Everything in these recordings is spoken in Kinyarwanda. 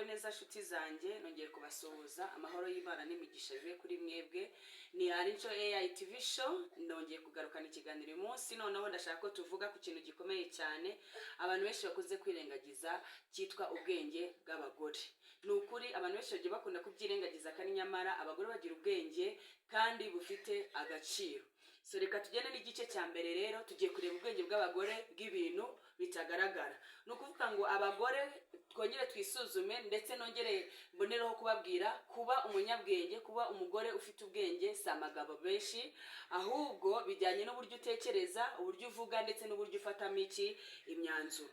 Mwiriwe neza nshuti zanjye, nongeye kubasuhuza. Amahoro y'Imana n'imigisha bibe kuri mwebwe. Ni Arinco AI TV Show, nongeye kugarukana ikiganiro uyu munsi. Noneho ndashaka ko tuvuga ku kintu gikomeye cyane abantu benshi bakunze kwirengagiza, cyitwa ubwenge bw'abagore. Ni ukuri, abantu benshi bagiye bakunda kubyirengagiza, kandi nyamara abagore bagira ubwenge kandi bufite agaciro. So reka tugende n'igice cya mbere rero. Tugiye kureba ubwenge bw'abagore bw'ibintu bitagaragara. Ni ukuvuga ngo abagore twongere twisuzume, ndetse nongere mbonereho kubabwira: kuba umunyabwenge, kuba umugore ufite ubwenge si amagambo menshi, ahubwo bijyanye n'uburyo utekereza, uburyo uvuga, ndetse n'uburyo ufatamo iki imyanzuro.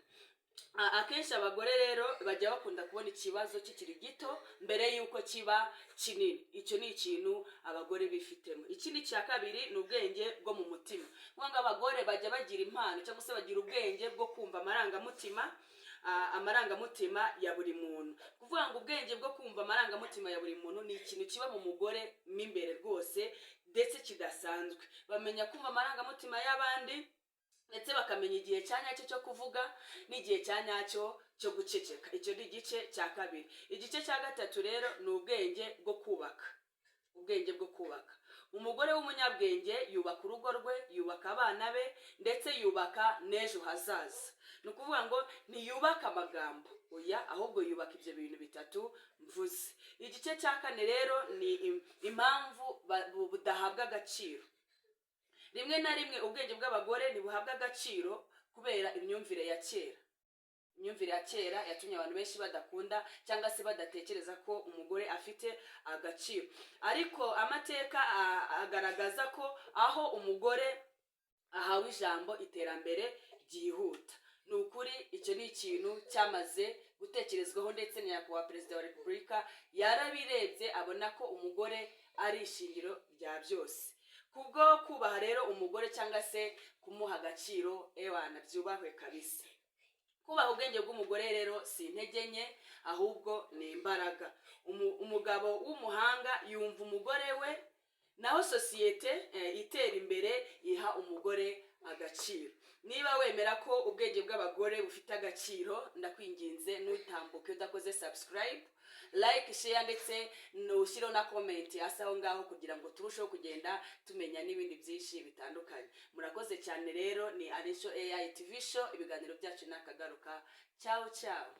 Akenshi abagore rero bajya bakunda kubona ikibazo kikiri gito mbere y'uko kiba kinini. Icyo ni ikintu abagore bifitemo. Ikindi cya kabiri ni ubwenge bwo mu mutima. Kuvuga ngo abagore bajya bagira impano cyangwa se bagira ubwenge bwo kumva amarangamutima ya buri muntu. Kuvuga ngo ubwenge bwo kumva amarangamutima ya buri muntu ni ikintu kiba mu mugore mo imbere rwose, ndetse kidasanzwe. Bamenya kumva amarangamutima y'abandi, ndetse bakamenya igihe cya nyacyo cyo kuvuga n'igihe cya nyacyo cyo guceceka. Icyo ni igice cya kabiri. Igice cya gatatu rero ni ubwenge bwo kubaka. Ubwenge bwo kubaka: umugore w'umunyabwenge yubaka urugo rwe, yubaka abana be, ndetse yubaka n'ejo hazaza. Ni ukuvuga ngo ntiyubaka amagambo, oya, ahubwo yubaka ibyo bintu bitatu mvuze. Igice cya kane rero ni impamvu budahabwa agaciro. Rimwe na rimwe ubwenge bw'abagore ntibuhabwa agaciro kubera imyumvire ya kera. Imyumvire ya kera yatumye abantu benshi badakunda cyangwa se badatekereza ko umugore afite agaciro. Ariko amateka agaragaza ko aho umugore ahawe ijambo, iterambere ryihuta. Ni ukuri, icyo ni ikintu cyamaze gutekerezwaho, ndetse na Nyakubahwa Perezida wa Repubulika yarabirebye, abona ko umugore ari ishingiro rya byose. Kubwo kubaha rero umugore cyangwa se kumuha agaciro, ewana, byubahwe kabisa. Kubaha ubwenge bw'umugore rero si intege nke, ahubwo ni imbaraga. Umugabo w'umuhanga yumva umugore we, naho sosiyete itera imbere iha umugore agaciro. Niba wemera ko ubwenge bw'abagore bufite agaciro, ndakwinginze ntutambuke udakoze subscribe, like, share, ndetse ntushyireho na comment hasi aho ngaho, kugira ngo turusheho kugenda tumenya n'ibindi byinshi bitandukanye. Murakoze cyane rero. Ni Arisho AI TV Show, ibiganiro byacu ni akagaruka. Ciao ciao.